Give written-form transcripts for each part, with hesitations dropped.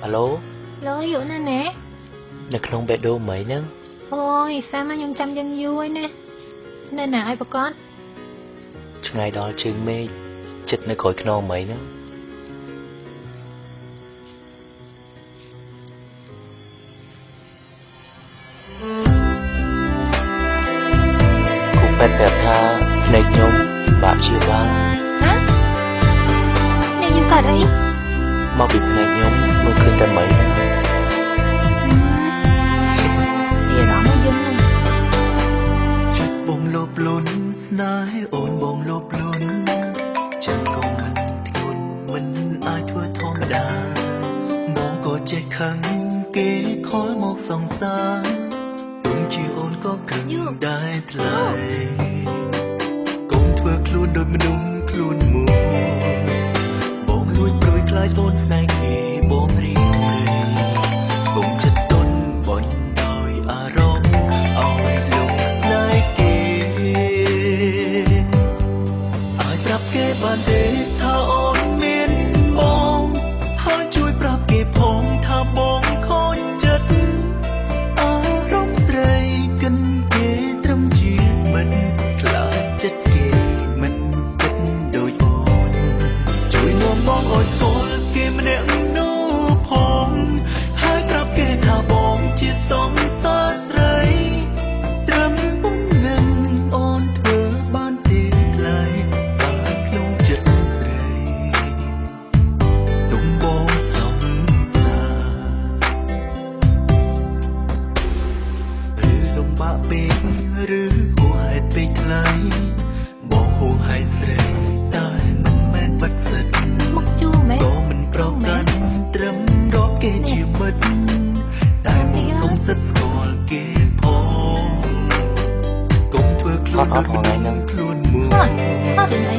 អាឡូ ឡូយូណាណែ នៅក្នុងបេះដូងមីហ្នឹង អូយសាមកខ្ញុំចាំយើងយូរហើយណា នៅណាឲ្យប្រកប ឆ្ងាយដល់ជើងមេឃ ចិត្តនៅក្រោយខ្នងមីហ្នឹង គ្រូពេទ្យប្រាប់ថាភ្នែកខ្ញុំបាក់ព្យាបាល ហ៎ អ្នកយើងកើតអី មកពីភ្នែកខ្ញុំមើលឃើញតែមីហ្នឹង ស៊ីអារម្មណ៍យើងហ្នឹង ចិត្តបងលោភលន់ស្នេហ៍អូនបងលោភលន់ ចិត្តក៏មិនធ្ងន់មិនអាចធ្វើធម្មតា បងក៏ចេះខឹងគេខលមកសង្សារ ទុំជាអូនក៏ខឹងដែរថ្លៃ កុំធ្វើខ្លួនដូចមនុស្សខ្លួនមួយ បងលួចព្រួយខ្លាចអូនស្នេហ៍គេ បងរៀងរៃកុំចិត្តទន់បន់ដោយអារម្មណ៍ឲ្យលងស្នេហ៍គេ អាចប្រាប់គេបានទេថាអូនមានបង ហើយជួយប្រាប់គេផងថាបងខូចចិត្ត អារម្មណ៍ស្រីកិនគេត្រឹមជាមិនខ្លាចចិត្តគេមិនគិតដូចអូន ជួយនាំបងឲ្យស្គាល់គេម្នាក់នោះផង ហើយប្រាប់គេថាបងជាសង្សារស្រី ត្រឹមប៉ុណ្ណឹងអូនធ្វើបានទេថ្លៃ បើក្នុងចិត្តស្រីទុំបងសង្សារ ឬលំបាកពេកឬហួសហេតុពេកថ្លៃ បងហួងហែងស្រីតែមិនមែនបាត់សិទ្ធ មកជួមែន ក៏មិនប្រកាន់ត្រឹមរាប់គេជាមិត្ត តែមកសុំសិទ្ធស្គាល់គេផង កុំធ្វើខ្លួន អត់អត់ ថ្ងៃហ្នឹង ខ្លួនមួយ ហត់ហត់រឿងអី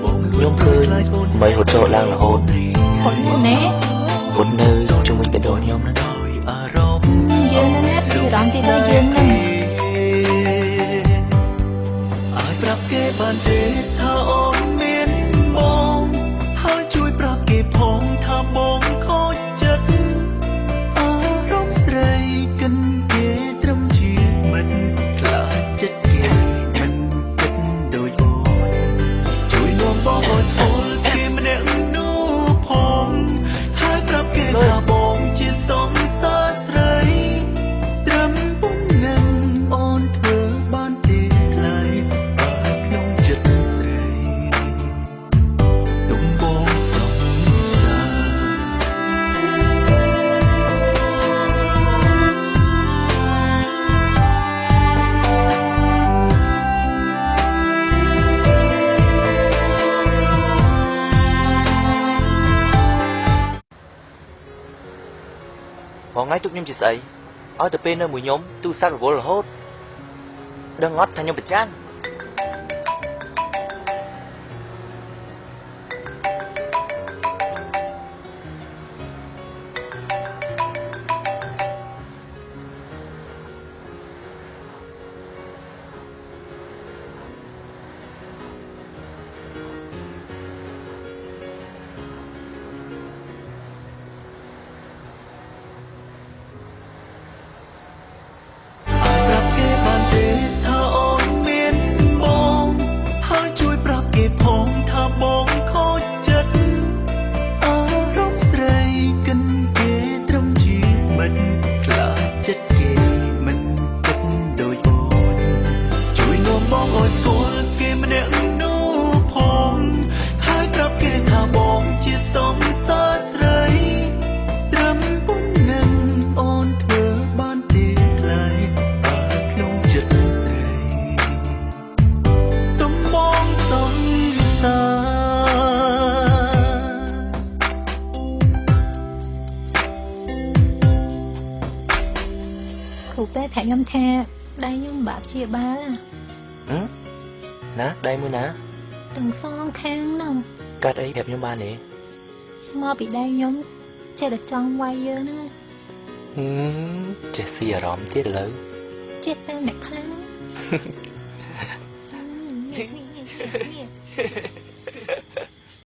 បងលួ ខ្ញុំ ច ឃើញ ខ្លាចអូន មីរត់ចូលឡើងរហូត ហត់ណាស់ណែ រត់នៅជុំវិញបេះដូងខ្ញុំហ្នឹង ដោយអារម្មណ៍ យើងហ្នឹងណាស៊ីអារម្មណ៍ទីដូចយើងហ្នឹង អាចប្រាប់គេបានទេថាអូនមានបង ហើយជួយប្រាប់គេផងថាបងខូចចិត្ត អារម្មណ៍ស្រីកិនគេត្រឹមជាមិត្ត ខ្លាចចិត្តគេមិនគិតដូចអូន ជួយនាំបងឲ្យស្គាល់គេម្នាក់នោះផង ហើយប្រាប់គេថាបងជាសង្សារស្រី ត្រឹមប៉ុណ្ណឹងអូនធ្វើបានទេថ្លៃ បើក្នុងចិត្តស្រីទុំបងសង្សារ រាល់ថ្ងៃទុកខ្ញុំជាស្អីឲ្យតែពេលនៅមួយខ្ញុំទូរស័ព្ទរវល់រហូត ដឹងអត់ថាខ្ញុំប្រច័ន អាចប្រាប់គេបានទេថាអូនមានបង ហើយជួយប្រាប់គេផងថាបងខូចចិត្ត អារម្មណ៍ស្រីកិនគេត្រឹមជាមិត្ត ខ្លាចចិត្តគេមិនគិតដូចអូន ជួយនាំបងឲ្យស្គាល់គេម្នាក់នោះផង ហើយប្រាប់គេថាបងជាសង្សារស្រី ត្រឹមប៉ុណ្ណឹងអូនធ្វើបានទេថ្លៃ បើក្នុងចិត្តស្រីទុំបងសង្សារ គ្រូពេទ្យប្រាប់ខ្ញុំថាដៃខ្ញុំបាក់ព្យាបាលណា ហឹមណាដៃមួយណា ទាំងសងខាងហ្នឹង កាត់អីប្រាប់ខ្ញុំបានទេ មកពីដៃខ្ញុំចេះតែចង់វាយយើងហ្នឹង ហឹមចេះស៊ីអារម្មណ៍ទៀតឥឡូវ ចេះតាមអ្នកខ្លាំង នេះនេះនេះនេះ